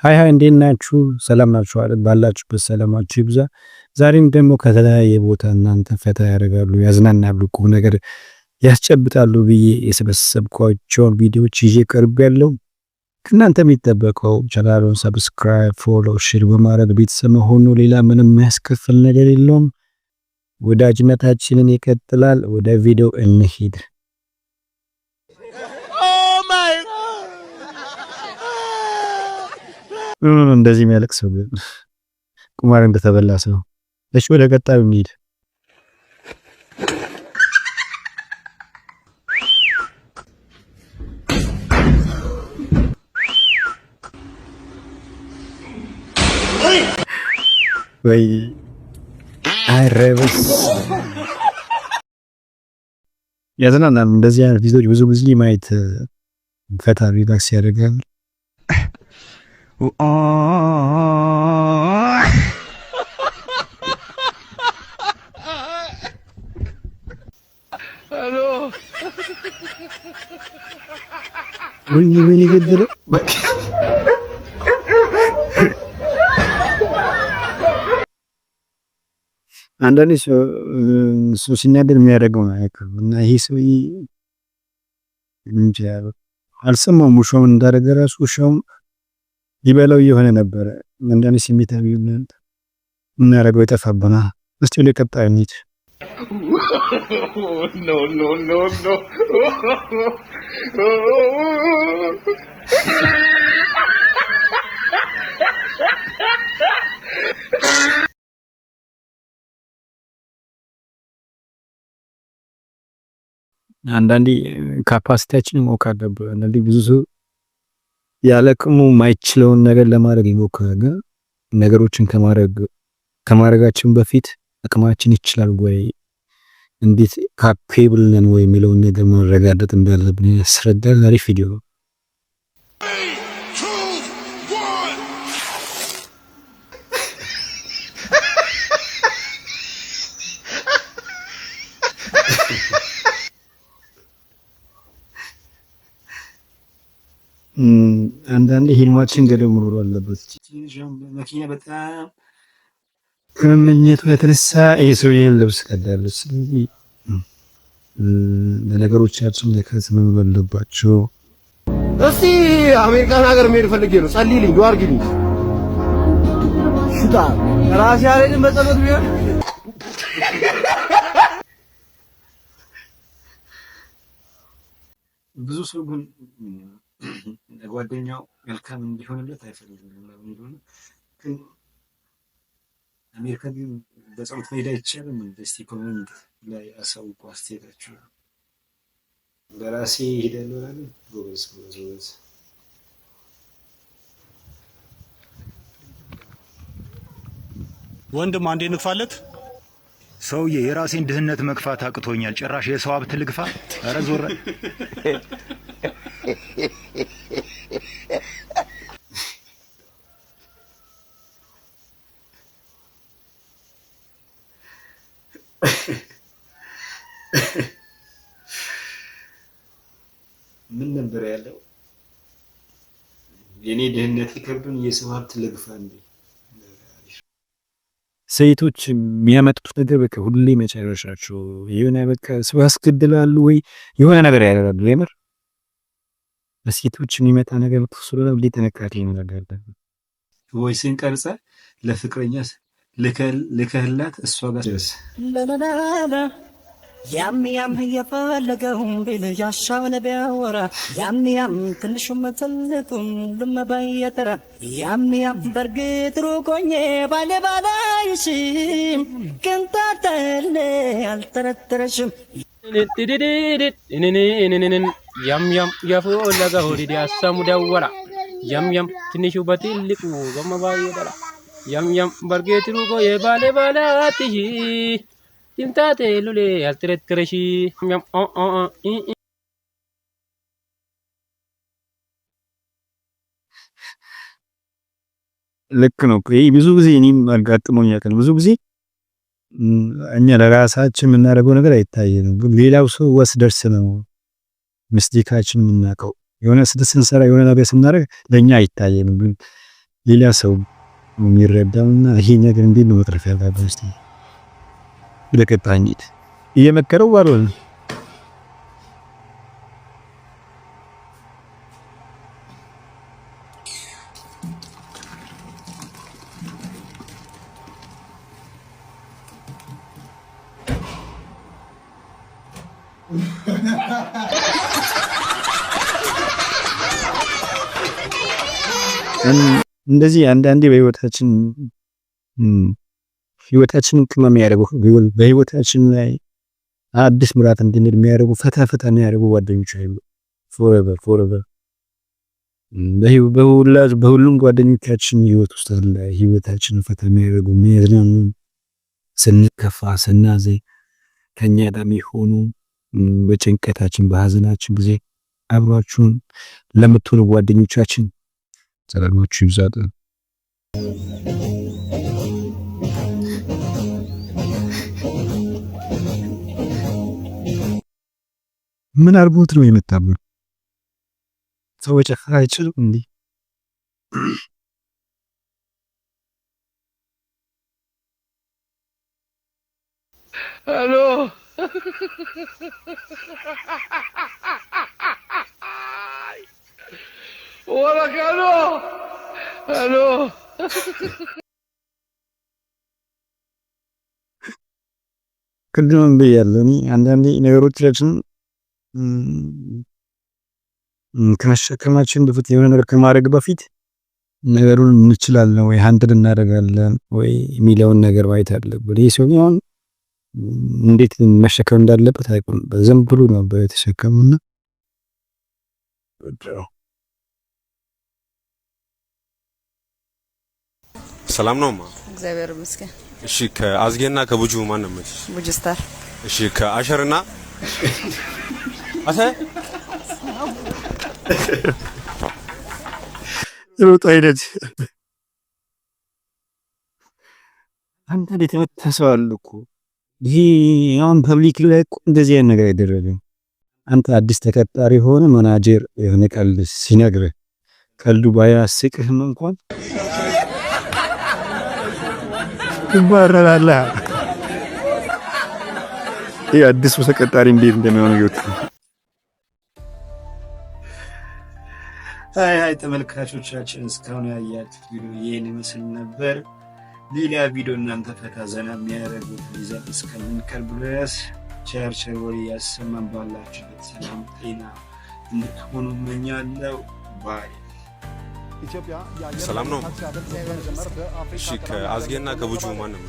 Hi hi፣ እንዴት ናችሁ? ሰላም ናችሁ? ባላችሁበት ሰላማችሁ ይብዛ። ዛሬም ደግሞ ከተለያየ ቦታ እናንተ ፈታ ያደርጋሉ፣ ያዝናናሉ፣ ቁም ነገር ያስጨብጣሉ ብዬ የሰበሰብኳቸውን ቪዲዮዎች ይዤ ቀርቤያለሁ። ከእናንተ የሚጠበቀው ቻናሉን subscribe፣ follow፣ share በማድረግ ቤተሰብ መሆኑ፣ ሌላ ምንም የሚያስከፍል ነገር የለውም። ወዳጅነታችንን ይቀጥላል። ወደ ቪዲዮ እንሂድ። Oh my! እንደዚህ የሚያለቅስ ሰው ቁማር እንደተበላ ሰው። እሺ፣ ወደ ቀጣዩ እንሂድ። ወይ አረብስ ያዝናናል። እንደዚህ አይነት ቪዲዮዎች ብዙ ጊዜ ማየት ፈታ relax ያደርጋል። ወይኔ ወይኔ ገደለው። አንዳንዴ ሰው ሲናደድ የሚያደርገው ነው እና ይሄ ሰውዬ እንጃ አልሰማውም። ውሻውን እንዳደረገ ራሱ ውሻውም ሊበላው እየሆነ ነበረ። አንዳንዴ ስሜታዊ የምናደርገው ይጠፋብናል። እስቲ ወደ ቀጣዩ እንሂድ። No, no, no, no. አንዳንዴ capacity ያችን ማወቅ አለብን። አንዳንዴ ብዙ ሰው ያለአቅሙ የማይችለውን ነገር ለማድረግ ይሞክራል። ግን ነገሮችን ከማድረጋችን በፊት አቅማችን ይችላል ወይ፣ እንዴት capable ነን ወይ የሚለውን ነገር መረጋገጥ እንዳለብን ያስረዳል። አሪፍ ቪዲዮ ነው። 3, 2, 1. አንዳንዴ ህልማችን ገደብ መኖር አለበት። መኪና በጣም ከመመኘቱ የተነሳ የሰውዬን ልብስ ቀዳለች። ስለዚህ ለነገሮቻችን ለከት መኖር አለባቸው። እስቲ አሜሪካን ሀገር መሄድ ፈልጌ ነው። ጸልይልኝ፣ ዱአ አድርጊልኝ። ሽጣ ራሴ አልሄድም በጸሎት ቢሆን። ብዙ ሰው ግን ለጓደኛው መልካም እንዲሆንለት አይፈልግም። ግን አሜሪካ ግን በጸሎት መሄድ አይቻልም። እስቲ comment ላይ አሳውቁ አስተያየታችሁ። በራሴ እሄዳለሁ እላለሁ። ጎበዝ ጎበዝ ጎበዝ። ወንድም አንዴ ንግፋለት። ሰውዬ የራሴን ድህነት መግፋት አቅቶኛል፣ ጭራሽ የሰው ሀብት ልግፋ? ኧረ ዞረ። ምን ነበር ያለው? የኔ ድህነት ይከብድን የሰው ሀብት ልግፋ እንዴ? ሴቶች የሚያመጡት ነገር በቃ ሁሌ መጨረሻቸው የሆነ በቃ ሰው ያስገድላሉ ወይ የሆነ ነገር ያደርጋሉ። የምር በሴቶች የሚመጣ ነገር ስለሆነ ሁሌ ጥንቃቄ ማድረግ አለብን። ወይ ስንቀርጸ ለፍቅረኛ ልከህላት እሷ ጋር ደርስ። ያም ያም የፈለገውን ቢል ያሻውን ቢያወራ፣ ያም ያም ትንሹም ትልቁም ሁሉም በየተራ፣ ያም ያም በርግጥ ሩቆኜ ባለ ባላይሽም ቅንጣት አልጠረጠረሽም። ያም ያም የፈለገው ዲዲ አሰሙ ደወላ፣ ያም ያም ትንሹ በትልቁ ገመ ባየደላ፣ ያም ያም በርጌት ሩቆ የባሌ ባላትሽ timtaate ሉሌ ያልተረተረሽ ያም ኦ ኦ ኦ ኢ። ልክ ነው። ይሄ ብዙ ጊዜ እኔም አጋጥሞኝ ያውቃል። ብዙ ጊዜ እኛ ለራሳችን የምናደርገው ነገር አይታየንም፣ ግን ሌላው ሰው ወስደርስ ነው mistake ኣችን የምናውቀው። የሆነ ስህተት ስንሰራ፣ የሆነ ነገር ስናደርግ ለእኛ አይታየንም፣ ግን ሌላ ሰው የሚረዳውና ይሄ ነገር እንዴት ነው መቅረፍ ያለበት? እስቲ ለቀጣይ እንሂድ። እየመከረው ባልሆነ እንደዚህ አንዳንዴ በህይወታችን ህይወታችንን ቅመም የሚያደርጉ፣ በህይወታችን ላይ አዲስ ምራት እንድንል የሚያደርጉ፣ ፈታ ፈታ የሚያደርጉ ጓደኞች አሉ። Forever forever በሁሉም ጓደኞቻችን ህይወት ውስጥ አለ። ህይወታችንን ፈታ የሚያደርጉ፣ የሚያዝናኑ፣ ስንከፋ ስናዘን ከኛ ጋር የሚሆኑ፣ በጭንቀታችን በሀዘናችን ጊዜ አብሯችሁን ለምትሆኑ ጓደኞቻችን ሰላማችሁ ይብዛጥ። ምን አርጎት ነው የመጣብን? ሰው መጨፈር አይችልም እንዴ? Hello. ولك الو الو. ቅድምም ብያለሁ። እኔ አንዳንዴ ነገሮቻችን ከመሸከማችን በፊት፣ የሆነ ነገር ከማድረግ በፊት ነገሩን እንችላለን ወይ፣ handle እናደርጋለን ወይ የሚለውን ነገር ማየት አለብን። ይህ ሰው አሁን እንዴት መሸከም እንዳለበት አይቆም፣ ዝም ብሎ ነበር የተሸከመውና ሰላም ነው ማ? እግዚአብሔር ይመስገን። እሺ፣ ከአዝጌና ከቡጁ ማን ነው የምትሽ? ቡጁ ስታር። እሺ፣ ከአሸርና አሰ ሮጥ አይነት አንዳንድ የተመታ ሰው አለ እኮ። ይሄ አሁን public ላይ እኮ እንደዚህ አይነት ነገር አይደረግም። አንተ አዲስ ተቀጣሪ ሆነ ማናጀር የሆነ ቀልድ ሲነግርህ ቀልዱ ባያስቅህም እንኳን ትባረራለህ። ይህ አዲሱ ተቀጣሪ እንዴት እንደሚሆን ይወት። Hi hi ተመልካቾቻችን፣ እስካሁን ያያችሁት ቪዲዮ ይህን ይመስል ነበር። ሌላ ቪዲዮ እናንተ ፈታ ዘና የሚያደርጉት ይዘን እስከምንቀርብ ድረስ ቸር ቸር ወሬ ያሰማን። ባላችሁበት ሰላም ጤና እንድትሆኑ እመኛለሁ። Bye. ሰላም ነው። እሺ፣ ከአዝጌና ከቡጁ ማን ነው?